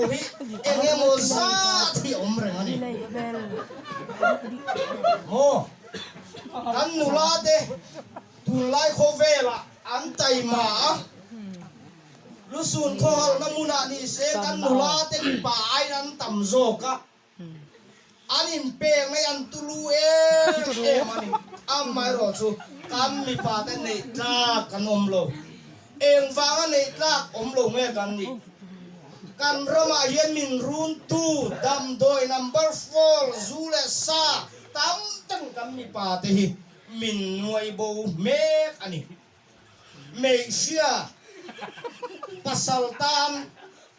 tur hi eng emaw zat hi a awm reng a ni. Maw? Kan nula te tunlai khawvelah an taima a, lusun khawhalna hmunah ni se kan nula te mipa aiin an tam zawk a, An inpek mai an tulu em em a ni. Amaherawh chu kan mipa te neih tlak kan awm lo. Engvanga neih tlak awm lo nge kan nih? Kan ramah hian min runtu damdawi number four zu leh sa tam tak kan mipa te hi min nuai bo mek a ni. Hmeichhia pasal tan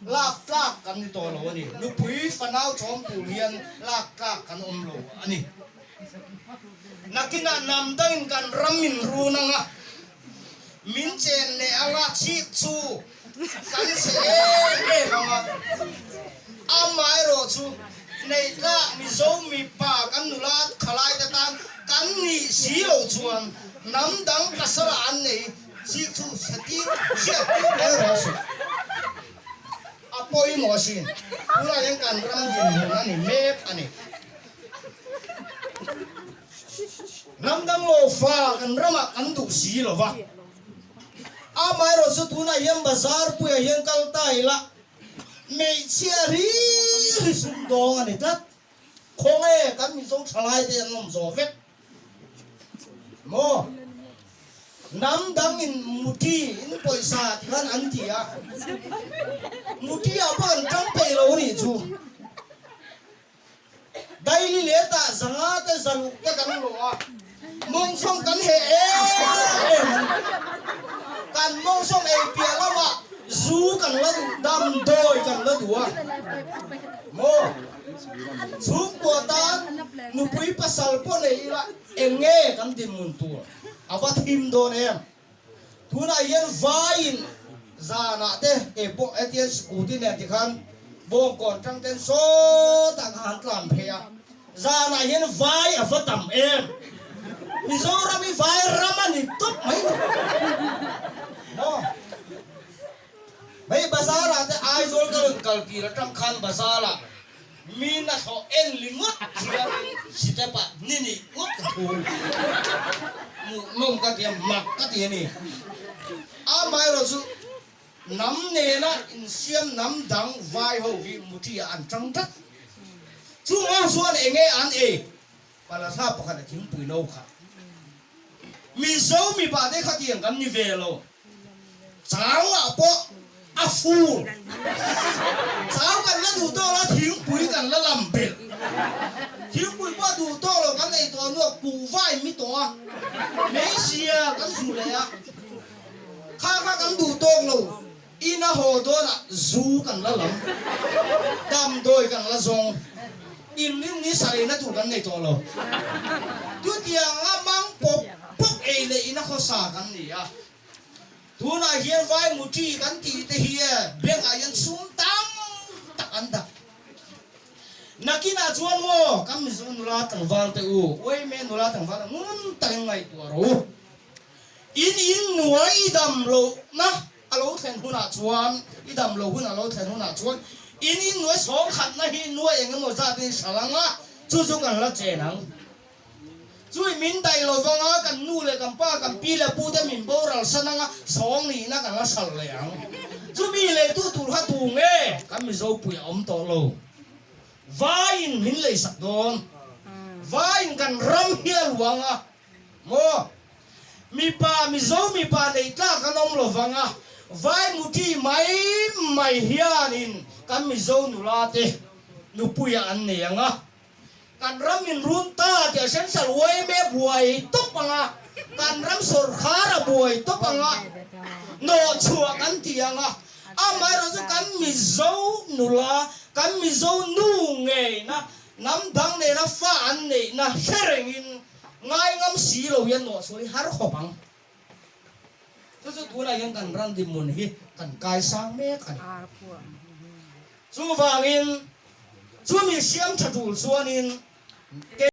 lak tlak kan ni tawh lo a ni. Nupui fanau chawm tur hian lak tlak kan awm lo a ni. Nakinah hnam dangin kan ram min run ang a, min chen leh ang a, chhik chu kan chhe em em ang a. Amaherawh chu neih tlak Mizo mipa kan nula thalai te tan kan nih si lo chuan hnam dang pasal ah an nei chik chu hre tir hriat tir reng reng suh. A pawimawh asin. Tunah hian kan ram dinhmun a ni mek a ni. Hnam dang lo fa kan ramah kan duh si lo va. Amaherawh chu tunah hian bazar puiah hian kal ta ila Hmeichhia ri ri sumdawng a ni tlat. Khawnge kan Mizo thalai te an awm zawh vek maw? Hnam dang in muti in pawisa ti khan an ti a, muti ah pawh an tang peih lo a nih chu. Daily letah zanga te zaluk te kan lawh a, mawngsawm kan heh em em a ni. Kan mawngsawm ei piah lamah zu kan la duh, damdawi kan la duh a. Maw? Chhungkua tan nupui pasal pawh nei ila eng nge kan dinhmun tur a va thim dawn em? Tunah hian vaiin zanah te keipawh hetiang scooty nen tikhan bawngkawn tang ten sawtah kha han tlan phei a, zanah hian vai a va tam em? Mizoram hi vai ram a ni tawp mai ni maw? Hei bazar ah te Aizawl ka rawn kal tir atang khan bazar ah Mi na thlawh en li ngawt chuanin step ah ni nih ngawt ka thu. Hmuhnawm ka ti a, mak ka ti a ni. Amaherawh chu hnam nena insiam hnam dang vai ho hi muthi ah an tang tlat. Chung ho chuan enge an ei? Palatha pakhat a thingpui no kha. Mizo mipa te khatiang kan ni ve lo. Chauah pawh a fur. Chau kan la duh tawk lo, thingpui kan la lam belh. Thingpui pawh duh tawk lo kan ei tawh hnuah kuhva in mi tawh a, hmeichhia kan zu leh a. Kha kha kan duh tawk lo, in a haw dawnah zu kan la lam, damdawi kan la zawng, inrin ni sareina tur kan nei tawh lo. Chutianga mang pawp pawp ei leh in a khawsa kan ni a. Tunah hian vai muṭi kan tih te hi bank ah hian sum tam tak an dah. Nakinah chuan maw kan Mizo nula tlangval te u, uaime nula tlangval te ngun takin ngaihtuah rawh u. In in nuai i dam lohna a lo thlen hunah chuan, i dam loh hun a lo thlen hunah chuan in in nuai sawngkhatna hi nuai eng emaw zat in hral ang a, chu chu kan la chen ang. Chui min daih lo vang a, kan nu leh kan pa, kan pi leh pu te min boral san ang a, sawng nihna kan la hral leh ang. Chumi leitu tur kha tu nge? Kan Mizopui a awm tawh lo. Vaiin min leisak dawn. Vaiin kan ram hi a luang a, maw? Mipa, Mizo mipa neih tlak an awm lo vang a, vai muti mai mai hianin kan Mizo nula te nupuiah an nei ang a. Kan ram in run ta tih a Central yma buai tawp ang a, kan ram sawrkhar a buai tawp ang a, nawhchhuah kan ti ang a, amaherawh chu kan Mizo nula, kan Mizo nu ngeina, hnam dang nena fa an neihna hre rengin ngai ngam si lo hian nawhchhuah hi har khawp ang. Chu chu tunah hian kan ram dinhmun hi kan kaisang mek a ni. Chuvangin chumi siam tha tul chuanin.